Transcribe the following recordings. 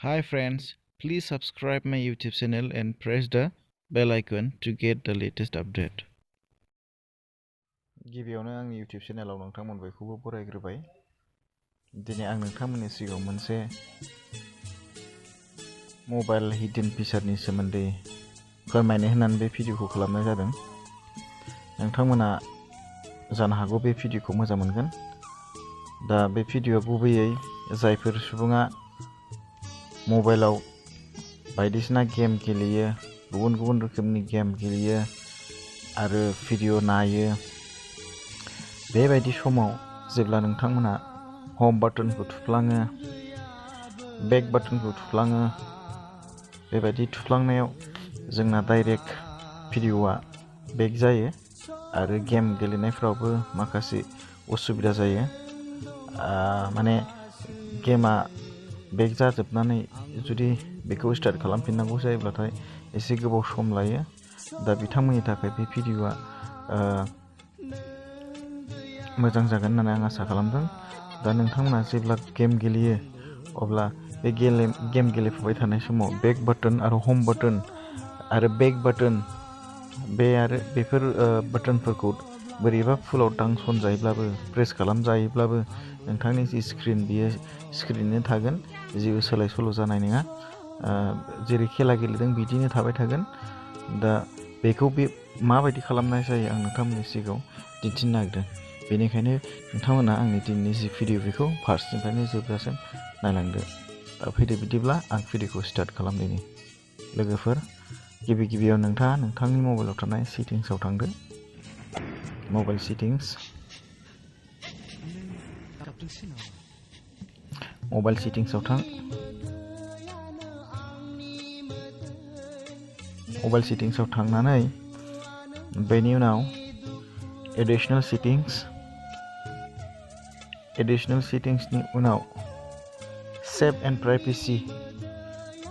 Hi friends, please subscribe my YouTube channel and press the bell icon to get the latest update. गिबियावनो आंनि YouTube चेनेलाव नोंथांमोन बयखौबो बरायग्रोबाय। दिनै आं नोंथांमोननि सिगाङाव मोनसे मबाइल हिडन फिचारनि सोमोन्दै फोरमायनो होननानै बे भिडिअखौ खालामनाय जादों। नोंथांमोना जानो हागौ बे भिडिअखौ मोजां मोनगोन। दा बे भिडिअआ गुबैयै जायफोर सुबुङा मबाइलाव बायदिसिना गेम गेलेयो, गुबुन गुबुन रोखोमनि गेम गेलेयो आरो भिडिअ नायो, बेबायदि समाव जेब्ला नोंथांमोना हम बाटनखौ थुफ्लाङो, बेक बाटनखौ थुफ्लाङो, बेबायदि थुफ्लांनायाव जोंना डाइरेक्ट भिडिअआ बेक जायो आरो गेम गेलेनायफ्रावबो माखासे उसुबिदा जायो। माने गेमा बेक जाजोबनानै जुदि बेखौ स्टार्ट खालामफिननांगौ जायोब्लाथाय एसे गोबाव सम लायो। दा बिथांमोननि थाखाय बे भिडिअआ मोजां जागोन होननानै आं आसा खालामदों। दा नोंथांमोना जेब्ला गेम गेलेयो अब्ला बे गेम गेलेफुबाय थानाय समाव बेक बाटन आरो हम बाटन आरो बेक बाटन बेफोर बाटनफोरखौ बोरैबा फुलाव दांसनजायोब्लाबो, प्रेस खालामजायोब्लाबो नोंथांनि जि स्क्रिन बियो स्क्रिनैनो थागोन, जेबो सोलाय सोल' जानाय नङा। जेरै खेला गेलेदों बिदिनो थाबाय थागोन। दा बेखौ माबायदि खालामनाय जायो आं नोंथांमोननि सिगाङाव दिन्थिनो नागिरदों। बेनिखायनो नोंथांमोना आंनि दिनैनि जि भिडिअ बेखौ फार्स्टनिफ्रायनो जोबजासिम नायलांदो। दा फैदो बिदिब्ला आं भिडिअखौ स्टार्ट खालामदिनि। लोगोफोर, गिबियाव नोंथाङा नोंथांनि मबाइलाव थानाय सेटिंसआव थांदो। मबाइल सेटिंस, मबाइल सेटिंसआव थां। मबाइल सेटिंसआव थांनानै बेनि उनाव एडिशनेल सेटिंसनि उनाव सेभ एन्ड प्राइभेसि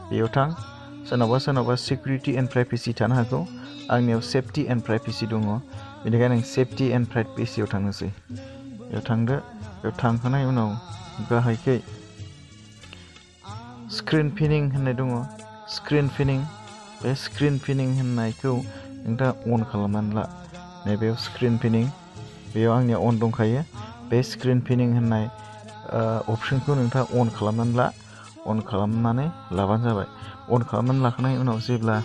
बेयाव थां। सोरनावबा सिकिउरिटि एन्ड प्राइभेसि थानो हागौ। आंनियाव सेफटि एन्ड प्राइभेसि दङ, बेनिखायनो आं सेफटि एन्ड प्राइभेसियाव थांनोसै। बेयाव थांदो। बेयाव थांखांनायनि उनाव गाहायखै स्क्रिन फिनिं होननाय दङ। बे स्क्रिन फिनिं होननायखौ नोंथाङा अन खालामनानै ला। नैबेयाव स्क्रिन फिनिं, बेयाव आंनिया अन दंखायो। बे स्क्रिन फिनिं होननाय अपसनखौ नोंथाङा अन खालामनानै ला। अन खालामनानै लाबानो जाबाय। अन खालामनानै लाखांनायनि उनाव जेब्ला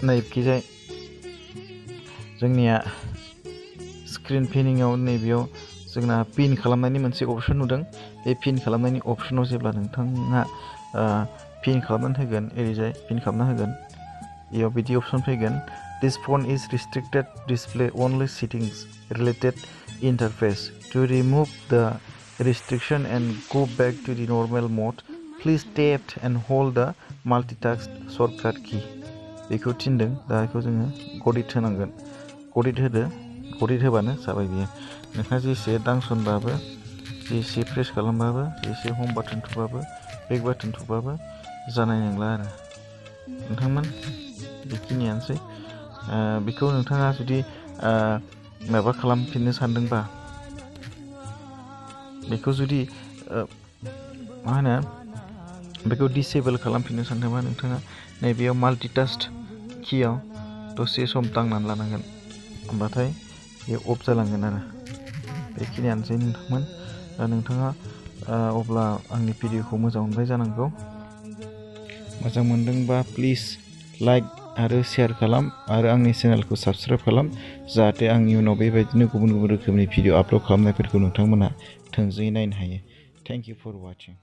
नैखिजाय जोंनिया स्क्रिन फिनिंआव नैबेयाव जोंना पिन खालामनायनि मोनसे अपसन नुदों। बे पिन खालामनायनि अपसनाव जेब्ला नोंथाङा पिन खालामनानै होगोन, ओरैजाय पिन खालामना होगोन, बेयाव बिदि अपसन फैगोन, this fun is restricted display only settings related interface to remove the restriction and go back to the normal mode, please tap and hold the multitask shortcut key. बेखौ थिनदों। दा बेखौ जोङो गदित होनांगोन। गदित होदो। गदित होबानो जाबाय बियो। नोंथाङा जेसे दांसनबाबो, जेसे प्रेस खालामबाबो, जेसे हम बाटन थुबाबो, बेक बाटन थुबाबो जानाय नंला आरो। नोंथांमोन, बेखिनियानोसै। बेखौ नोंथाङा जुदि माबा खालामफिननो सानदोंबा, बेखौ जुदि बेखौ डिसेबल खालामफिननो सानदोंबा नोंथाङा नैबेयाव माल्टिटास्क कियाव दसे सम दांनानै लानांगोन। होमबाथाय बे अफ जालांगोन आरो। बेखिनियानोसै नोंथांमोन। दा नोंथाङा अब्ला आंनि भिडिअखौ मोजां मोनबाय जानांगौ। मोजां मोनदोंबा प्लिज लाइक आरो शेयार खालाम आरो आंनि चेनेलखौ साबस्क्राइब खालाम, जाहाथे आं इयुनाव बेबायदिनो गुबुन गुबुन रोखोमनि भिडिअ आपल'ड खालामनायफोरखौ नोंथांमोना थोंजोङै नायनो हायो। Thank you for वाचिं।